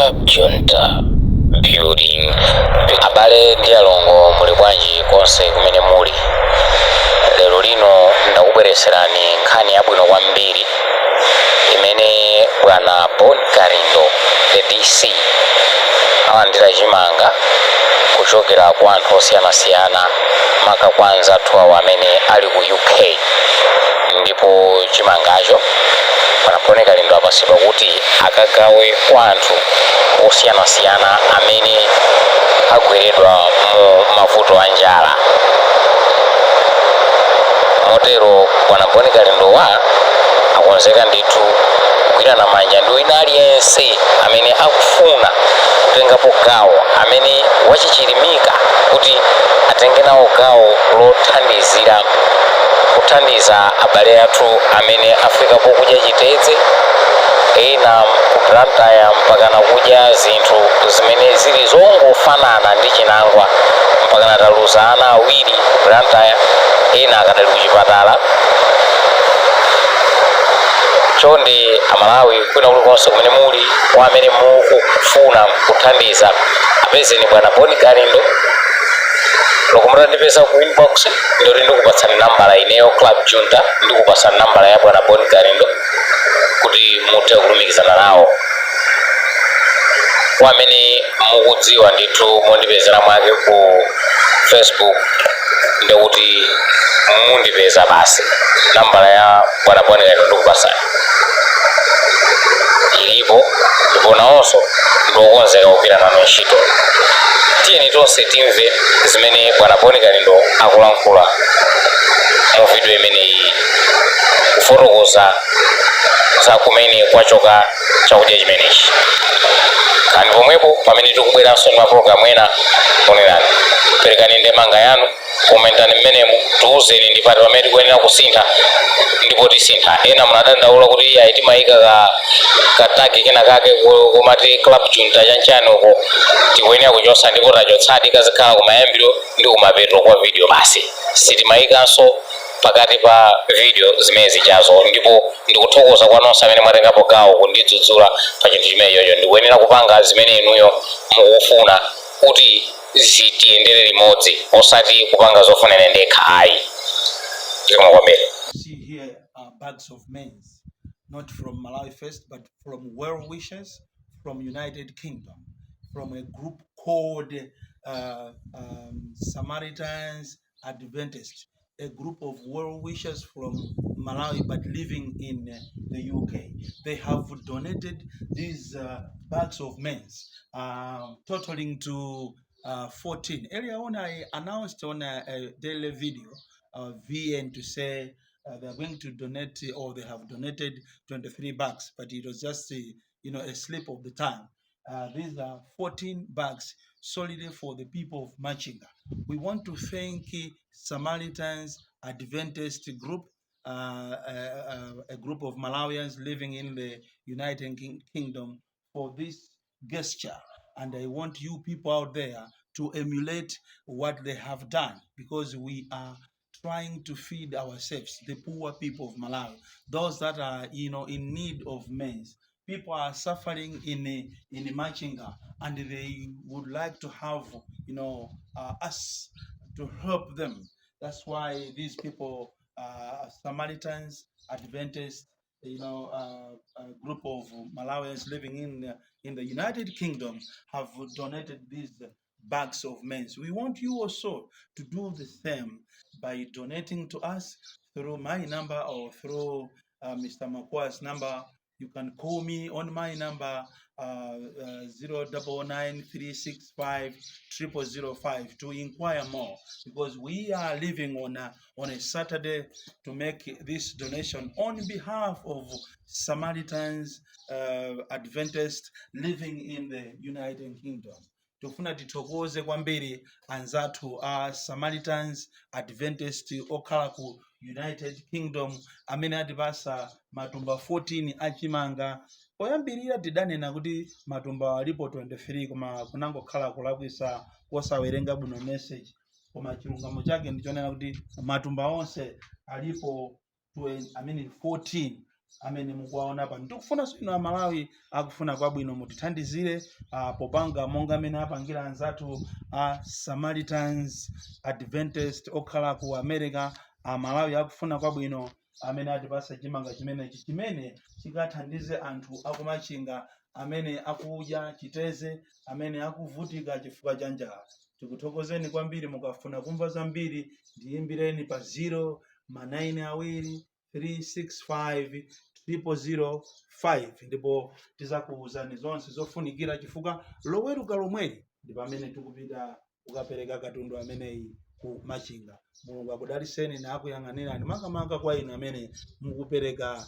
Club Junta, building. Abale ndi alongo, muli bwanji konse kumene muli? Lero lino ndakubweretserani nkhani yabwino kwambiri imene bwana Bon Kalindo, the DC, alandira chimanga kuchokera kwa anthu osiyanasiyana, maka kwa anzathu awo amene ali ku UK. Ndipo chimangacho bwana Bon Kalindo apasidwa kuti akagawe kwa anthu osiyanasiyana amene agweredwa mu mavuto a njala. Motero bwana Bon Kalindowa akonzeka ndithu kugwirana manja ndi wina aliyense amene akufuna kutengapo gawo, amene wachichilimika kuti atenge nawo gawo lothandizira kuthandiza abale athu amene afikapo kudya chitedze, ena ku Blantyre mpakana kudya zinthu zimene zili zongofanana ndi chinangwa, mpakana taluza ana awiri ku Blantyre, ena akadali kuchipatala. Chonde Amalawi kwina kulikonse kumene muli, kwa amene mukufuna kuthandiza, apezeni bwana Bon Kalindo. Loko mutandipeza ku inbox, ndoti ndikupatsani nambala ineyo Club Junta, ndikupatsani nambala ya bwana Bon Kalindo kuti muthe kulumikizana nawo. Kwa amene mukudziwa ndithu mondipezera mwake ku Facebook, ndikuti mundipeza basi. Nambala ya bwana Bon Kalindo ndikupatsani, ilipo, ndipo nawonso ndiokonzeka kugwira nanu ntchito. Tiyeni tonse timve zimene bwana Bon Kalindo akulankhula mu video imeneyi, kufotokoza za kumene kwachoka chakudya chimenechi. Kani pomwepo pamene tikubweranso ndi mapulogalamu ena. Onerani, perekani ndemanga yanu, komentani mmenemu, tiwuzeni ndi pati pamene tikuyenera kusintha, ndipo tisintha. Ena munadandaula kuti iyayi, timayika ka tag kena kake komati Club Junta chanchani uko, tikuyenera kuchosa, ndipo tachotsadi. Kazikhala kumayambiro ndi kumapeto kwa video basi, sitimayikanso pakati pa video zimene zichazo. Ndipo ndikuthokoza kwa nonse amene mwatengapo gawo kundidzudzula pa chinthu chimenechocho. Ndikuyenera kupanga zimene inuyo mukufuna kuti zitiyendere limodzi, osati kupanga zofuna ine ndekha ayi. Zikomo kwambiri. See here are bags of maize, not from Malawi First, but from well wishers from United Kingdom, from a group called Samaritans Adventist, a group of well wishers from Malawi but living in the UK. They have donated these bags of maize, totaling to 14. Earlier on, I announced on a daily video, VN, to say they are going to donate or they have donated 23 bags, but it was just a slip of the tongue. These are 14 bags solely for the people of Machinga. We want to thank Samaritans Adventist Group, a group of Malawians living in the United Kingdom, for this gesture. And I want you people out there to emulate what they have done, because we are trying to feed ourselves, the poor people of Malawi, those that are in need of maize. People are suffering in Machinga, and they would like to have us to help them. That's why these people, Samaritans, Adventists, a group of Malawians living in the United Kingdom, have donated these bags of maize. We want you also to do the same by donating to us through my number or through Mr. Makwa's number. You can call me on my number 0993650005 to inquire more, because we are leaving on a Saturday to make this donation on behalf of Samaritans Adventist living in the United Kingdom. Tofuna tithokoze kwambiri anzathu a Samaritans Adventist okhala ku United Kingdom amene atipasa matumba 14 achimanga. Poyambirira tidanena kuti matumba alipo 23, koma kunangokhala kulakwisa kosawerenga bwino message. Koma chilungamo chake ndichonena kuti matumba onse alipo 20, I mean 14. Amene mukuwaona pano, tikufunanso inu Amalawi akufuna kwabwino mutithandizire popanga monga amene apangira anzathu a Samaritans Adventist okhala ku America, Amalawi akufuna kwabwino amene atipasa chimanga chimenechi chimene chikathandize anthu akumachinga amene akudya chiteze, amene akuvutika chifukwa cha njala. Tikuthokozeni kwambiri. Mukafuna kumva zambiri, ndiyimbireni pa 0 ma 9 awiri 365 0005 ndipo tizakuwuzani zonse zofunikira, chifukwa Loweruka lomweli ndi pamene tikupita kukapereka katundu ameneyi ku Machinga. Mulungu akudaliseni na akuyang'anirani, makamaka kwa inu amene mukupereka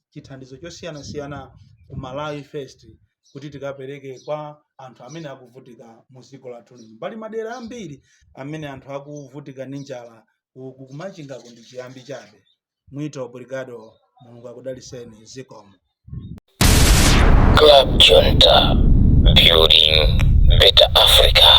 chithandizo chosiyanasiyana ku Malawi First kuti tikapereke kwa anthu amene akuvutika mu dziko lathu lino. Pali madera ambiri amene anthu akuvutika ndi njala. Uku kumachingako ndi chiyambi chabe. Muito obrigado. Mulungu akudaliseni. Zikomo. Club Junta, building better Africa.